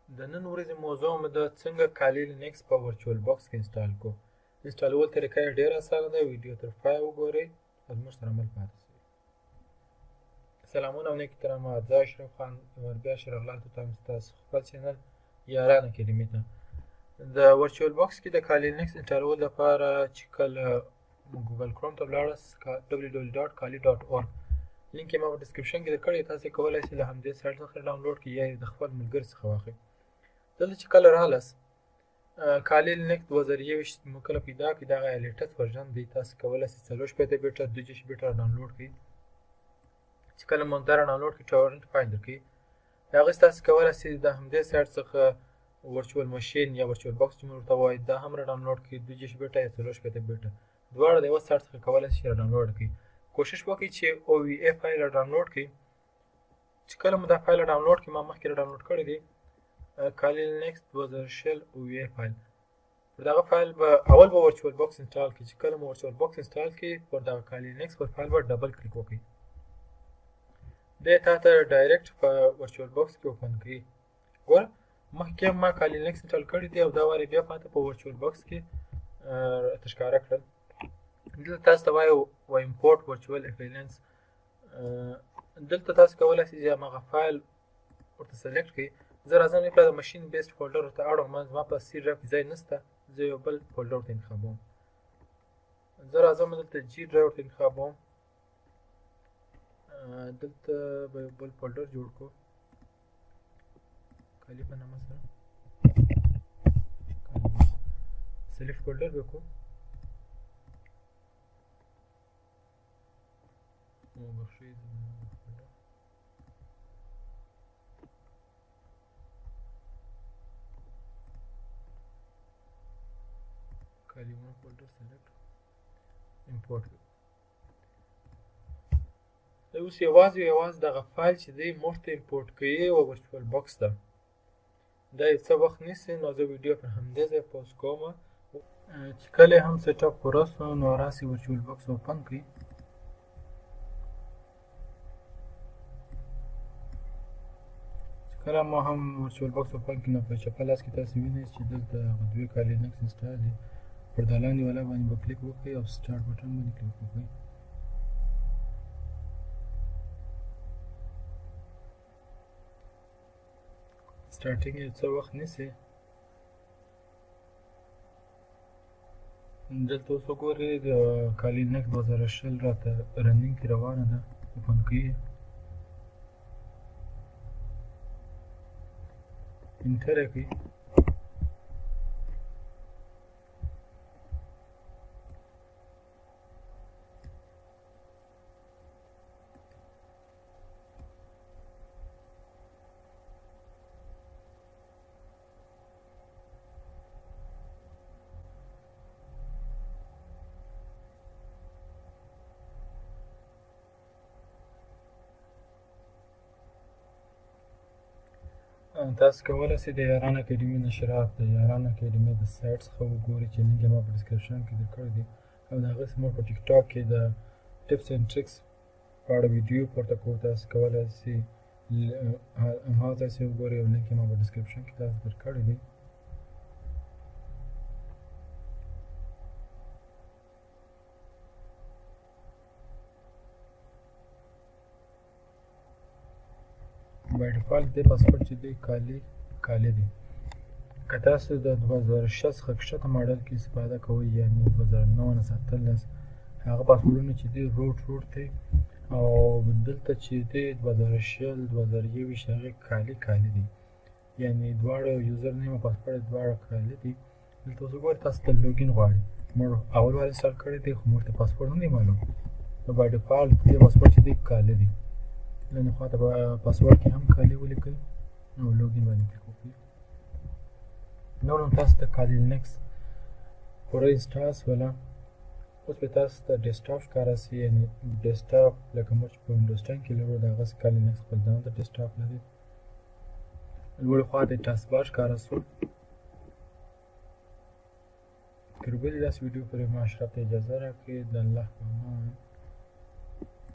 د نن ورځې موضوع مو ده څنګه کالي لینکس په ورچوال باکس کې انسټال کو. انسټالول طریقه یې ډیره اسانه ده. ویډیو تر پایه وګورئ او زموږ سره مل پاتې شئ. سلامونه او نیک احترامات، زه اشرف خان ور بیا ښه راغلاست ته ستاسو خپل چینل یاران اکاډمي ته. د ورچوال باکس کې د کالي لینکس انسټالولو لپاره چې کله ګوګل کروم ته ولاړاست www.kali.org لینک یې ما په ډسکرپشن کې درکړی، تاسو کولای شئ له همدې سایټ څخه ډاونلوډ کړئ یا یې د خپل ملګري څخه واخلئ. دلته چې کله راغلاست کالي لینکس 2021 مو کله پیدا کړئ، دغه لیټسټ ورژن دی، تاسو کولای شئ 64 بیټه 32 بیټه ډاونلوډ کړئ. چې کله مو دا ډاونلوډ کړئ ټورنټ فایل درکوي، د هغې تاسو کولای شئ د همدې سایټ څخه ورچوال ماشین یا ورچوال باکس چې موږ ورته وایو دا هم را ډاونلوډ کړئ، 32 بیټه یا 64 بیټه دواړه د یوه سایټ څخه کولای شئ را ډاونلوډ کړئ. کوشش وکړئ چې او وی ای فایل را ډاونلوډ کړئ. چې کله مو دا فایل را ډاونلوډ کړئ، ما مخکې را ډاونلوډ کړی دی کالي لینکس 2020 او وی ای فایل، پر دغه فایل به اول به ورچوال باکس انسټال کړئ. چې کله مو ورچوال باکس انسټال کړئ پر دغه کالي لینکس پر فایل به ډبل کلیک وکړئ، دی تا ته ډایرکټ په ورچوال باکس کې اوپن کړي. ګوره مخکې ما کالي لینکس انسټال کړی دی او دا وارې بیا ماته په ورچوال باکس کې راته ښکاره کړل. دلته تاسو ته وایي و امپورټ ورچوال اپیلنس، دلته تاسو کولای شئ چې هماغه فایل ورته سلیکټ کړئ. زه راځم لپاره د ماشین بیسډ فولډر ورته اړوم، زما په سی ډرایو کې ځای نشته، زه یو بل فولډر ورته انتخابوم. زه راځم دلته جی ډرایو ورته انتخابوم، دلته به یو بل فولډر جوړ کړو کالي په نامه سره، سلیکټ فولډر به کوم. وبخښئ زما فولډر کالي ون فولډر سلیکټ امپورټ. اوس یوازې یوازې دغه فایل چې دی موږ ته امپورټ کوي او ورچوال باکس ده، دا یو څه وخت نیسي، نو زه ویډیو پر همدې ځای پوز کوم. چې کله هم سیټ اپ پوره شو نو راسي ورچوال باکس اوپن کړئ. چې کله مو هم ورچوال باکس اوپن کړئ نو په چپه لاس کې تاسو وینئ چې دلته هغه دوې کالي لینکس انسټال دي، پر دا لاندې والا باندې به کلیک وکړئ او سټارټ بټن باندې کلیک وکړئ. سټارټینګ یې څه وخت نیسي. دلته اوس وګورئ د کالي لینکس 2020 راته رنینګ کې روانه ده، اوپن کوي، انټر یې کوي. تاسو کولی شئ د یاران اکاډمي نشرات د یاران اکاډمي د سایټ څخه وګورئ چې لینک یې ما په ډسکرپشن کې درکړی دی، او د هغې څخه موږ په ټیک ټاک کې د ټپس اینډ ټریکس په اړه ویډیو پورته کوو، تاسو کولی شئ هماغه ځای څخه وګورئ او لینک یې ما په ډسکرپشن کې تاسو درکړی دی. بای ډیفالټ دی پاسورډ چې دی کالي کالي دی. که تاسو د 2006 څخه کښته ماډل کې استفاده کوئ، یعنی 2009 نه 18 هغه پاسورډونه چې دی روټ روټ دی، او دلته چې دی 2020 2021 هغې کالي کالي دی، یعنی دواړه یوزر نیم او پاسورډ دواړه کالي دي. دلته اوس وګورئ تاسو ته لوګین غواړي، موږ اول وار انسټال کړی دی خو موږ ته پاسورډ نه دی معلوم، نو بای ډیفالټ دې پاسورډ چې دی کالي دی. لاندې خوا ته په پاسورډ کې هم کالي ولیکئ او لوګین باندې کلیک وکړئ. نور نو تاسو ته کالي لینکس پوره انسټال سوله. اوس به تاسو ته ډیسکټاپ ښکاره سي، یعنی ډیسکټاپ لکه موږ چې په وینډوز 10 کې لرو د هغسې کالي لینکس خپل ځان ته ډیسکټاپ لري. لوړې خوا ته ټاسک بار ښکاره سو. تر بلې داسې ویډیو پورې ما اشرف ته اجازه راکړئ. د الله په امان.